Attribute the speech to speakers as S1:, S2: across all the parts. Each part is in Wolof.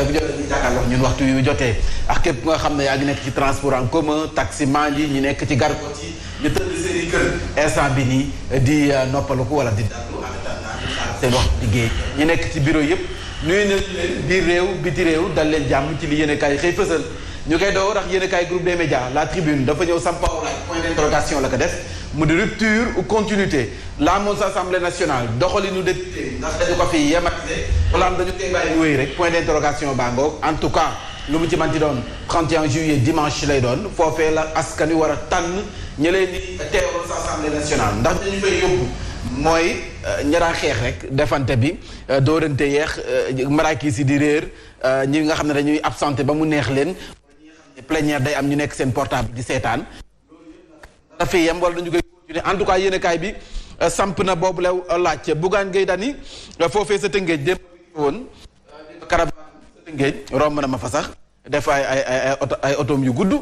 S1: bu jotee ñu jàkkaarloo ñun waxtu yu jotee ak képp nga xam ne yaa ngi nekk ci transport en commun taximan yi ñu nekk ci gargot yi ñu tëdd seen i kër instant bi nii di noppaluku wala di dallu en attendant seen waxtu liggéey ñu nekk ci bureau yëpp nuyu nañu leen biir réew biti réew dal leen jàmm ci li yéen kaay xëy fësal ñu koy doo rax yéen kaay groupe des médias la tribune dafa ñëw sampaw laaj point d'interrogation la ko def mu di rupture ou continuité la moom sa assemblée nationale doxalinu député ndax dañu ko fi yemate wala am dañu koy bàyyi wéy rek point d'interrogation baa ngoog en tout cas lu mu ci manti doon 31 juillet dimanche lay doon foofee la askan wi war a tànn ña leen di teewal sa assemblée nationale ndax dañu fay yóbbu mooy ñaraa xeex rek defante bi doorante yeex maraakis yi di réer ñi nga xam ne dañuy absenté ba mu neex leen plénière day am ñu nekk seen portable di seetaan dafa yem wala dañu koy continuer en tout cas yéenekaay bi samp na boobu lew laaj Bougane Gueye Dany foofee sa Tëngéej dem woon caravane sa Tëngéej romb na ma fa sax def ay otoom yu gudd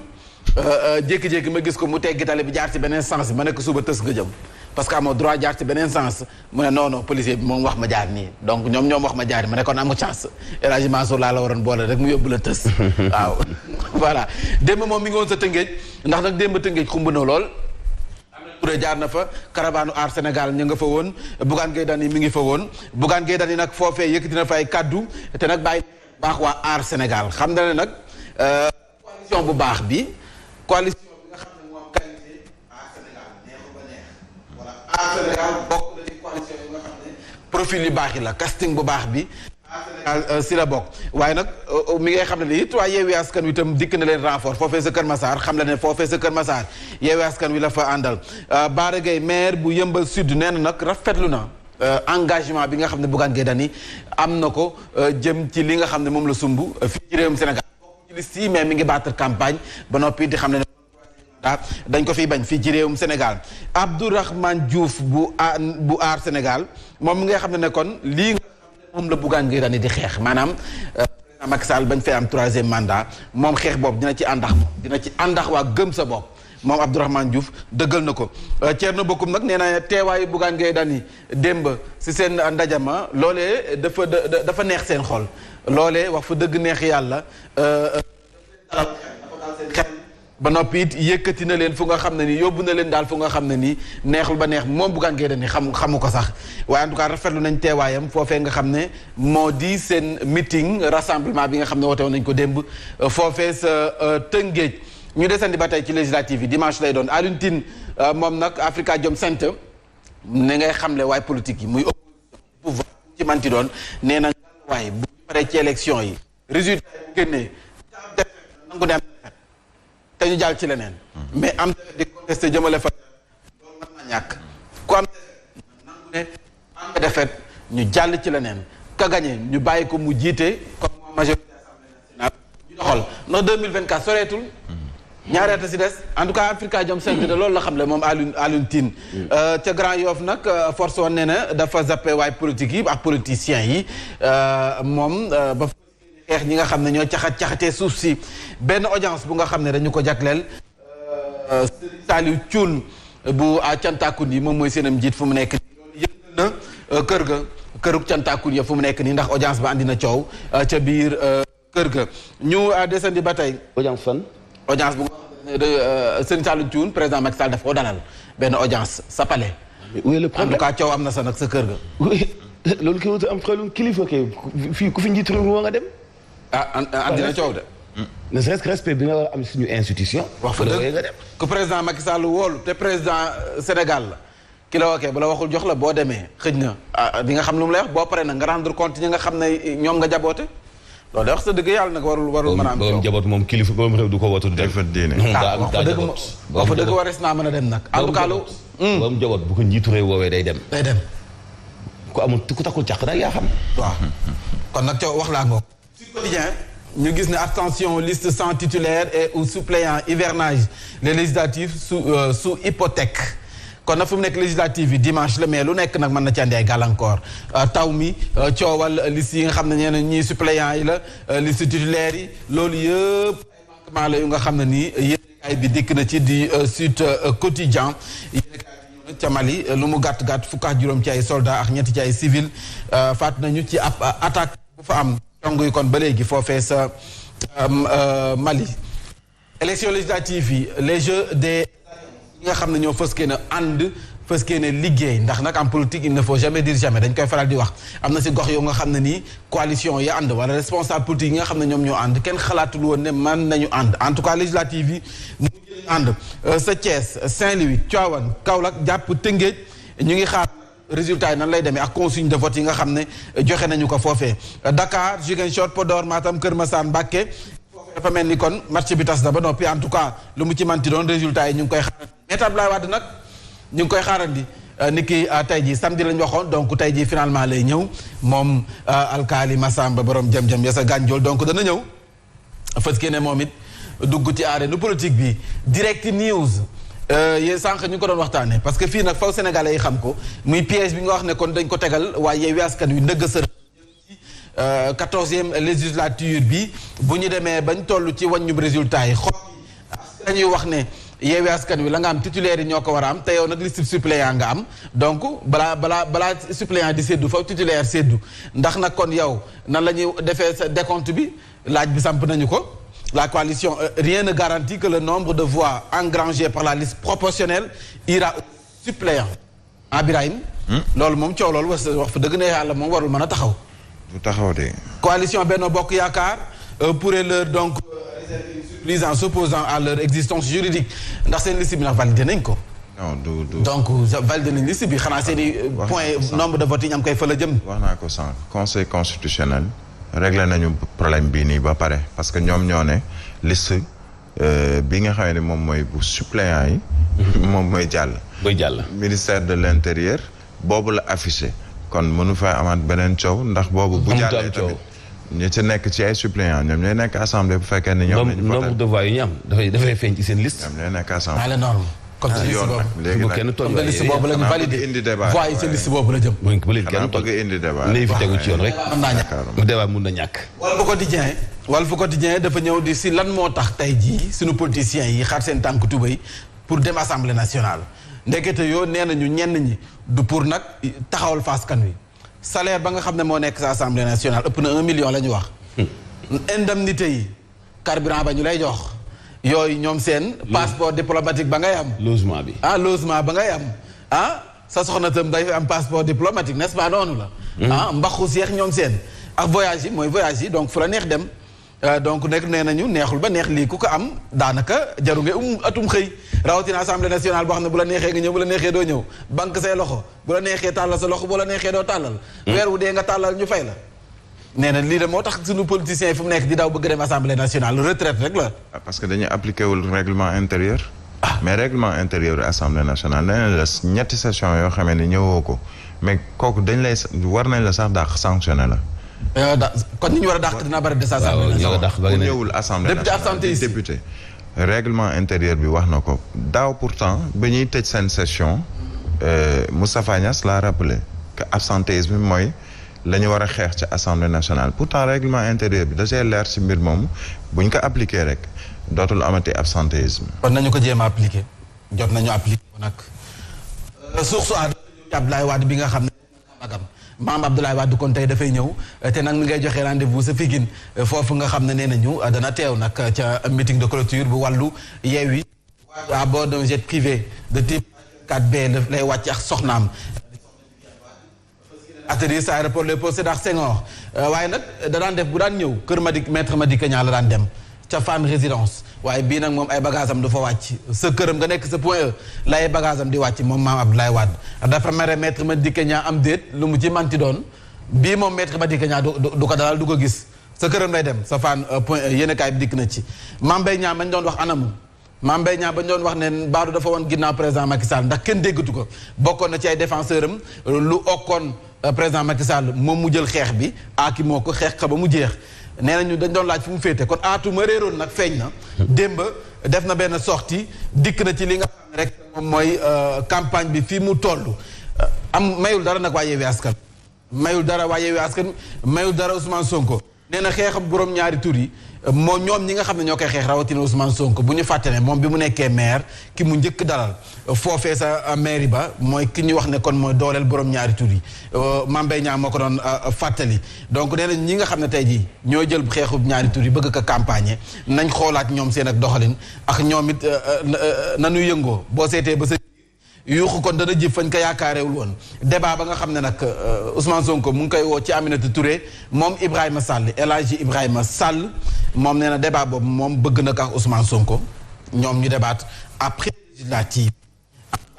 S1: jékki-jékki ma gis ko mu teggi tali bi jaar ci beneen sens bi ma nekk suba tës nga jëm parce que amoo droit jaar ci beneen sens mu ne non policier bi moom wax ma jaar nii donc ñoom wax ma jaar ma ne kon amu chance El Hadji Mansour laa la waroon boole rek mu yóbbu la tës waaw voilà démb moom mi ngi woon sa Tëngéej ndax nag démb Tëngéej xumb na lool Touré jaar na fa caravane Aar Sénégal ñu nga fa woon Bougane Gueye Dany mi ngi fa woon Bougane Gueye Dany nag foofee yëkkati na fa ay kaddu te nag bàyyi baax waa Aar Sénégal xam na ne nag coalition bu baax bi coalition bi nga xam ne moom qualité Aar Sénégal neexu ba neex wala Aar Sénégal bokk na ci coalition yi nga xam ne profil yu baax yi la casting bu baax bi Aar Sénégal si la bokk waaye nag mi ngay xam ne li it waa Yewwi Askan Wi itam dikk na leen renfort foofee sa Kër Massar xam la ne foofee sa Kër Massar Yewwi Askan Wi la fa àndal Bara Gaye maire bu Yëmbal Sud nee na nag rafetlu na engagement bi nga xam ne Bougane Gueye Dany am na ko jëm ci li nga xam ne moom la sumb fii ci réewum Sénégal ci liste yi mais mi ngi battre campagne ba noppi di xam ne dañ ko fiy bañ fii ci réewum Sénégal Abdourahmane Diouf bu Aar Sénégal moom mi nga xam ne kon lii nga xam ne moom la Bougane Gueye Dany di xeex maanaam président Macky Sall bañ fay am 3e mandat moom xeex boobu dina ci àndax dina ci àndax waa gëm sa bopp moom Abdourahmane Diouf dëggal na ko Thierno Bocoum nag nee na teewaayu Bougane Gueye Dany démb si seen ndajama loolee dafa neex seen xol loolee wax fa dëgg neex yàlla ba noppi it yëkkati na leen fu nga xam ne nii yóbbu na leen daal fu nga xam ne nii neexul ba neex moom Bougane Gueye Dany xamu ko sax waaye en tout cas rafetlu nañ teewaayam foofee nga xam ne moo di seen meeting rassemblement bi nga xam ne woote woon nañ ko démb foofee sa Tëngéej ñu desandi ba tey ci législative yi dimanche lay doon Alioune Tine moom nag Afrikajom Center ne ngay xamle waaye politique yi muy pouvoir ci manti doon nee na waaye bu paree ci élection yi résultat yi génnee nangu ne am te ñu jàll ci leneen mais am di contesté jëmale fa loolu mën na ñàkk ku am nangu ne am nga defet ñu jàll ci leneen ka gagné ñu bàyyi ko mu jiite comme majorité assemblée nationale ñu doxal ndax 2024 soreetul ñaari at si des en tout cas Afrikajom Center de loolu la xam le moom Alioune Tine ca Grand Yoff nag force woon ne na dafa zappé waay politique yi ak politiciens yi moom ba xeex ñi nga xam ne ñoo caxatee suuf si benn audience bu nga xam ne dañu ko jagleel Saliou Thioune bu Cantakun yi moom mooy seenam njiit fu mu nekk nii yëngal na kërug Cantakun ya fu mu nekk nii ndax audience ba andi na coow ca biir kër ga ñu desandi ba tey
S2: audience fan
S1: audience bu Serigne Saliou Thioune président Macky Sall daf ko dalal benn audience sa palais
S2: oui le problème
S1: en tout cas coow am na sa nag sa kër ga
S2: loolu kii am problème kilifa kay fii ku fi njiitu réew mi moo nga dem
S1: andi na coow de
S2: ne serait-ce que respect bi nga war a am suñu institution
S1: wax fa dëgg nga dem ku président Macky Sall wóolu te président Sénégal la ki la waxee bu la waxul jox la boo demee xëj na di nga xam lu mu lay wax boo paree nag nga rendre compte ñi nga xam ne ñoom nga jaboote loolu de wax sa dëgg yàlla nag warul mën a am
S2: borom jaboot moom kilifa borom réew du ko wootu dem fa diine
S1: wax fa dëgg waris naa mën a dem nag en tout cas lu
S2: borom jaboot bu ko njiitu réew woowee day dem ku amul ku takkul càq nag yaa xam
S1: waaw kon nag coow wax laa ngoog Sud Quotidien ñu gis ne abstention liste sans titulaire et ou suppléant hivernage les législatives sous hypothèque kon nag fu mu nekk législative yi dimanche la mais lu nekk nag mën na ci andi ay gàllankoor taw mi coowal liste yi nga xam ne ñeneen ñii suppléant yi la liste titulaire yi loolu yëpp ay manquement la yu nga xam ne nii yéenekaay bi dikk na ci di Sud Quotidien yéenekaay bi ca Mali lu mu gàtt-gàtt fukk ak juróom ci ay soldats ak ñetti ci ay civil faat nañu ci ab attaque bu fa am tongu kon ba léegi foofee sa Mali. élection législative yi les jeux des ñi nga xam ne ñoo fës na ànd fës ne liggéey ndax nag en politique il ne faut jamais dire jamais dañ koy faral di wax am na si gox yoo nga xam ne nii coalition yi ànd wala responsable politique yi nga xam ne ñoom ñoo ànd kenn xalaatul woon ne mën nañu ànd en tout cas législative yi mu ngi ànd sa Thiès Saint-Louis Tivaouane Kaolack jàpp Tëngéej ñu ngi xaar résultat yi nan lay demee ak consigne de vote yi nga xam ne joxe nañu ko foofee Dakar Ziguinchor Podor Matam Kër Massar Mbacké dafa mel ni kon match bi tas na ba noppi en tout cas lu mu ci manti doon résultat yi ñu ngi koy xaarandi mais Abdoulaye Wade nag ñu ngi koy xaarandi ni ki tey jii samedi lañ waxoon donc tey jii finalement lay ñëw moom alkaali Massamba borom jëm-jëm ya sa gànjool donc dana ñëw fas ne moom it dugg ci arène politique bi direct news yéen sànq ñu ngi ko doon waxtaanee parce que fii nag faw sénégalais yi xam ko muy piège bi nga wax ne kon dañ ko tegal waaye Yewwi Askan Wi ndëgg sër 14e législature bi bu ñu demee bañ toll ci wàññum résultat yi xool dañuy wax ne Yewwi Askan Wi la nga am titulaire yi ñoo ko war a am te yow nag liste suppléant nga am donc balaa suppléant di séddu fa titulaire séddu ndax nag kon yow nan la ñuy defee sa décompte bi laaj bi samp nañu ko la coalition rien ne garantit que le nombre de voix engrangées par la liste proportionnelle ira au suppléant Birahim loolu moom coow loolu wax fa dëgg ne yàlla moom warul mën a taxaw
S3: du taxaw de.
S1: coalition Benno Bokk Yaakaar pourrait leur donc réserver une surprise en s'opposant à leur existence juridique ndax seen liste bi nag validé nañ ko.
S3: non du
S1: donc validé nañ liste bi xanaa seen i point nombre de votes yi ñu am koy fa la jëm.
S3: wax naa ko sànq conseil constitutionnel réglé nañu problème bii nii ba pare parce que ñoom ñoo ne liste bi nga xam ne moom mooy bu suppléant yi. moom mooy jàll.
S2: mooy jàll.
S3: ministère de l'intérieur boobu la affiché. kon mënu fa amaat beneen coow ndax boobu bu jàllee tamit ñi ci nekk ci ay suppléants ñoom ñooy nekk assemblée bu fekkee ne ñoom lañu
S2: nombre de voix yi ñu am dafay feeñ ci seen liste.
S3: ñoom ñooy nekk assemblée.
S1: la norme comme
S3: yoon nag léegi nag
S2: kenn toll
S1: liste boobu la ñu validé
S3: indi débat
S1: voix yi seen liste boobu la jëm.
S2: ba léegi kenn toll
S3: bëgg indi débat
S2: léegi fi tegu ci yoon rek.
S1: mën naa ñàkk
S2: débat mun na ñàkk.
S1: Walf Quotidien dafa ñëw di si lan moo tax tey jii suñu politiciens yi xaar seen tànk tubéy pour dem assemblée nationale ndekete yoo nee nañu ñenn ñi du pour nag taxawal fa askan wi salaire ba nga xam ne moo nekk sa assemblée nationale ëpp na 1 million la ñu wax. indemnité yi carburant ba ñu lay jox yooyu ñoom seen. passeport diplomatique ba ngay am.
S2: logement bi
S1: logement ba ngay am sa soxna tam day am passeport diplomatique n'est-ce pas noonu la. mbaxu seex ñoom seen ak voyage yi mooy voyage yi donc fu la neex dem. donc nekk nee nañu neexul ba neex lii ku ko am daanaka jaru nga atum xëy rawatina assemblée nationale boo xam ne bu la neexee nga ñëw bu la neexee doo ñëw banque say loxo bu la neexee tàllal sa loxo bu la neexee doo tàllal. weer wu dee nga tàllal ñu fay la. nee na lii de moo tax suñu politiciens yi fu mu nekk di daw bëgg dem assemblée nationale retraite rek la.
S3: parce que dañuy appliqué wul règlement intérieur. mais règlement intérieur assemblée nationale nee na la ñetti session yoo xamee ne ñëwoo ko mais kooku dañ lay war nañ la sax dàq sanctionné la.
S1: kon ni ñu war a dàq dina bari des assemblée
S3: bu ñëwul assemblée nationale député règlement intérieur bi wax na ko daaw pourtant ba ñuy tëj seen session Moustapha Niasse l'a rappelé que absentéisme bi mooy la ñu war a xeex ci assemblée nationale pourtant règlement intérieur bi dafay leer ci mbir moomu bu ñu ko appliqué rek dootul amati absentéisme.
S1: kon nañu ko jéem a appliqué jot nañu appliqué ko nag. source a Abdoulaye Wade bi nga xam ne magam maam Abdoulaye Wade kon tey dafay ñëw te nag mi ngay joxe rendez-vous sa Pikine foofu nga xam ne nee nañu dana teew nag ca meeting de clôture bu wàllu Yewwi à bord d'un jet privé de type 4B lay wàcc ak soxnaam atterrir sa aéroport Léopold Sédar Senghor waaye nag da daan def bu daan ñëw kër maître Madické Niang la daan dem ca Fann résidence waaye bii nag moom ay bagage am du fa wàcc sa këram nga nekk sa point E la ay bagage am di wàcc moom maam Abdoulaye Wade dafa mere maître Madické Niang am déet lu mu ci manti doon bii moom maître Madické Niang du ko dalal du ko gis sa këram lay dem sa Fann point E yéen kaay bi dikk na ci Mame Mbaye Niang bañ doon wax anamu Mame Mbaye Niang bañ doon wax ne Badou dafa woon ginnaaw président Macky Sall ndax kenn déggatu ko bokkoon na ci ay défenseur am lu okkoon président Macky Sall moom mu jël xeex bi aaki moo ko xeex ba mu jeex nee nañu dañ doon laaj fu mu féete kon aatu ma réeroon nag feeñ na démb def na benn sortie dikk na ci li nga xam ne rek moom mooy campagne bi fii mu toll mayul dara nag waa Yewwi Askan mayul dara waa Yewwi Askan mayul dara Ousmane Sonko nee na xeexam borom ñaari tur yi moo ñoom ñi nga xam ne ñoo koy xeex rawatina Ousmane Sonko bu ñu fàtte ne moom bi mu nekkee maire ki mu njëkk dalal foofee sa mairie ba mooy ki ñu wax ne kon mooy dooleel borom ñaari tur yi Mame Mbaye Niang moo ko doon fàttali donc nee na ñi nga xam ne tey jii ñoo jël xeexub ñaari tur yi bëgg ko campagne nañ xoolaat ñoom seen ak doxalin ak ñoom it nañu yëngoo boo seetee ba sa yuuxu kon dana jëf fañ ko yaakaarewul woon débat ba nga xam ne nag Ousmane Sonko mu ngi koy woo ci Aminata Touré moom Ibrahima Sall El Hadji Ibrahima Sall moom nee na débat boobu moom bëgg na ko ak Ousmane Sonko ñoom ñu débat après législative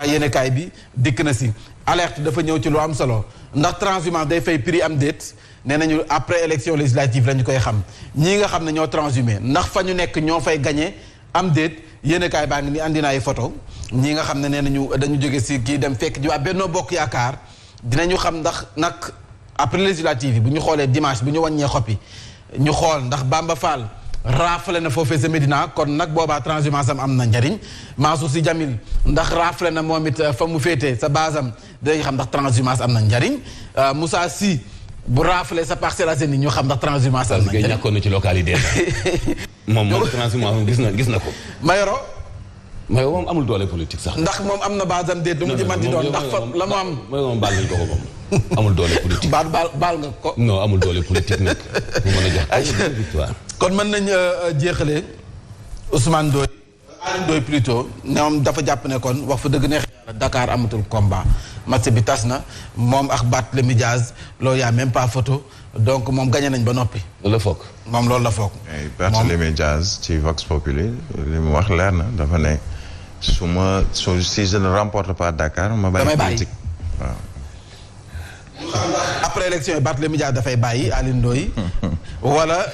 S1: yéenekaay bi dikk na si alerte dafa ñëw ci lu am solo ndax transhumance day fay prix am déet nee nañu après élection législative la ñu koy xam ñii nga xam ne ñoo transhumé ndax fa ñu nekk ñoo fay gagné am déet yéenekaay baa ngi ni andi na ay photo ñii nga xam ne nee nañu dañu jóge si kii dem fekk ji waa Benno Bokk Yaakaar dinañu xam ndax nag après législative yi bu ñu xoolee dimanche bu ñu wàññee xoppi ñu xool ndax Bamba Fall raafale na foofee sa Médina kon nag boobaa transhumance am na njariñ Mansour Sy Djamil ndax raafale na moom it fa mu féetee sa basam dinañ xam ndax transhumance am na njariñ Moussa Sy bu raafale sa Parcelles Assainies ñu xam ndax transhumance am na njariñ
S2: ñàkkoon na ci localité moom transhumance gis na ko
S1: Mayoro
S2: moom amul doole politique sax.
S1: ndax moom am na basam déet du mu ci man di doon ndax fa la mu am
S2: moom baal nañ ko moom amul doole politique.
S1: baal nga ko.
S2: non amul doole politique nag mu mën a jox victoire.
S1: kon mën nañ jeexalee Ousmane Ndoye Aly Ndoye plutôt ñoom dafa jàpp ne kon wax fa dëgg neex Dakar amatul combat match bi tas na moom ak Barthélémy Dias loolu yaa même pas photo donc moom gagné nañ ba noppi.
S2: loolu la foog.
S1: moom loolu la foog.
S3: Barthélémy Dias ci Vox Populi li mu wax leer na dafa ne si je ne remporte pas Dakar ma bàyyi politique waaw.
S1: après élection yi Barthélémy Dias dafay bàyyi Aly Ndoye wala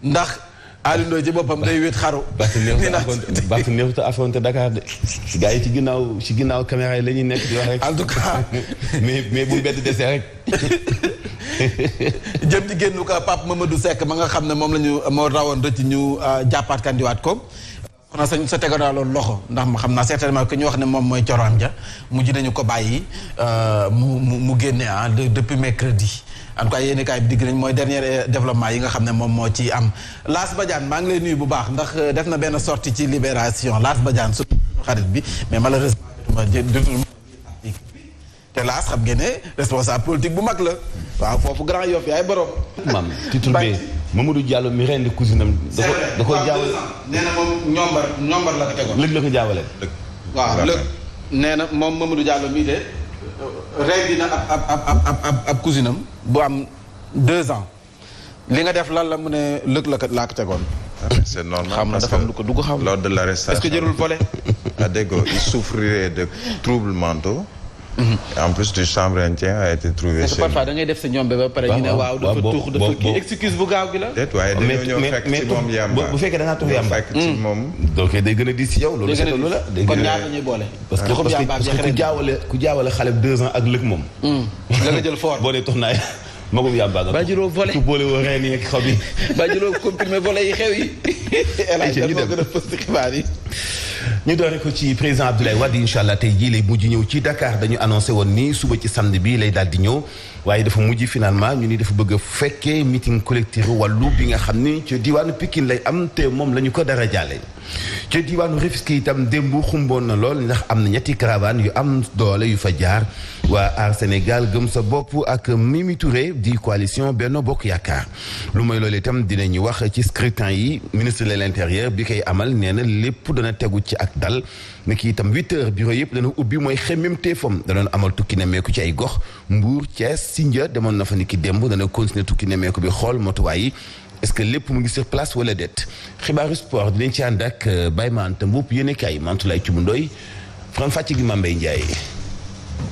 S1: ndax Aly Ndoye ci boppam day wéet xaru.
S2: Barth neexut a affronté Dakar de. gars yi ci ginnaaw caméra yi la ñuy nekk di wax rek.
S1: en tout cas.
S2: mais bu mbedd desee rek.
S1: jëm ci génn ko Pape Mamadou Seck ma nga xam ne moom la ñu moo rawoon rëcc ñu jàppaat kandiwaat ko. xanaa sa tegoon loolu loxo ndax ma xam naa certainement que ñu wax ne moom mooy coroam ja mujj nañu ko bàyyi mu génne depuis mercredi. en tout cas yéen kaay bi digg nañ mooy dernier développement yi nga xam ne moom moo ci am Lass Badiane maa ngi lay nuyu bu baax ndax def na benn sortie ci Libération Lass Badiane su xarit bi mais malheureusement te Lass xam ngeen ne responsable politique bu mag la waaw foofu Grand Yoff yaay borom.
S2: maam titre bi Mamadou Diallo mi rendi cousinam da ko jaawale.
S1: nee na moom ñombar la ko tegoon.
S2: lëg la ko jaawale.
S1: waaw lëg nee na moom Mamadou Diallo mii de rendi na ab cousinam bu am 2 ans li nga def lan la mu ne lëg laa ko tegoon.
S3: c'est normal
S1: xam na dafa am lu ko dugg xam.
S3: lors de l'arrestation
S1: est-ce que jërul volet.
S3: il souffrirait de troubles mentaux. en plus du chambre intime a été trouvé.
S1: parce que parfois da ngay def sa ñoom ba pare ñu ne waaw dafa tuux dafa kii excuse bu gaaw gi la.
S3: déet waaye dañoo ñëw fekk ci moom yàmba
S2: bu fekkee da ngaa tuux yàmba
S3: fekk ci moom.
S2: donc day gën a di si yow. loolu seetlu la
S1: kon ñaar la ñuy boole.
S2: parce que ku jaawale xale 2 ans ak lëg moom.
S1: la nga jël fort
S2: boo dee tox naa magum yàmba nga.
S1: bàjjuloo volet
S2: ku boole woo reen yi ak xaw bi.
S1: bàjjuloo comprimé volet yi xew yi. ñu dem gën a fës ci xibaar yi.
S2: ñu doore ko ci président Abdoulaye Wade incha allah tey jii lay mujj ñëw ci Dakar dañu annoncé woon ni suba ci samedi bi lay daal di ñëw waaye dafa mujj finalement ñu ni dafa bëgg a fekkee meeting collectif wàllu bi nga xam ni ci diwaanu Pikine lay am te moom la ñu ko dara jaale ci diwaanu Rufisque itam démb xumboon na lool ndax am na 2 caravane yu am doole yu fa jaar waa Aar Sénégal gëm sa bopp ak Mimi Touré di coalition Benno Bokk Yaakaar lu may loolu itam dinañu wax ci scrutin yi ministre de l'intérieur bi koy amal nee na lépp dana tegu ci ak dal ne ki itam 8h bureau yëpp dana ubbi mooy xemmem téefam danoon amal tukki nemmeeku ci ay gox Mbour Thiès Sindia demoon na fa ni ki démb dana continuer tukki nemmeeku bi xool motuwaay yi est-ce que lépp mu ngi sur place wala déet xibaaru sport dinañ ci ànd ak Baye Mante Mboup yéen a kaay Mantoulaye Thioub Ndoye Faram fàcc gi Mame Mbaye Ndiaye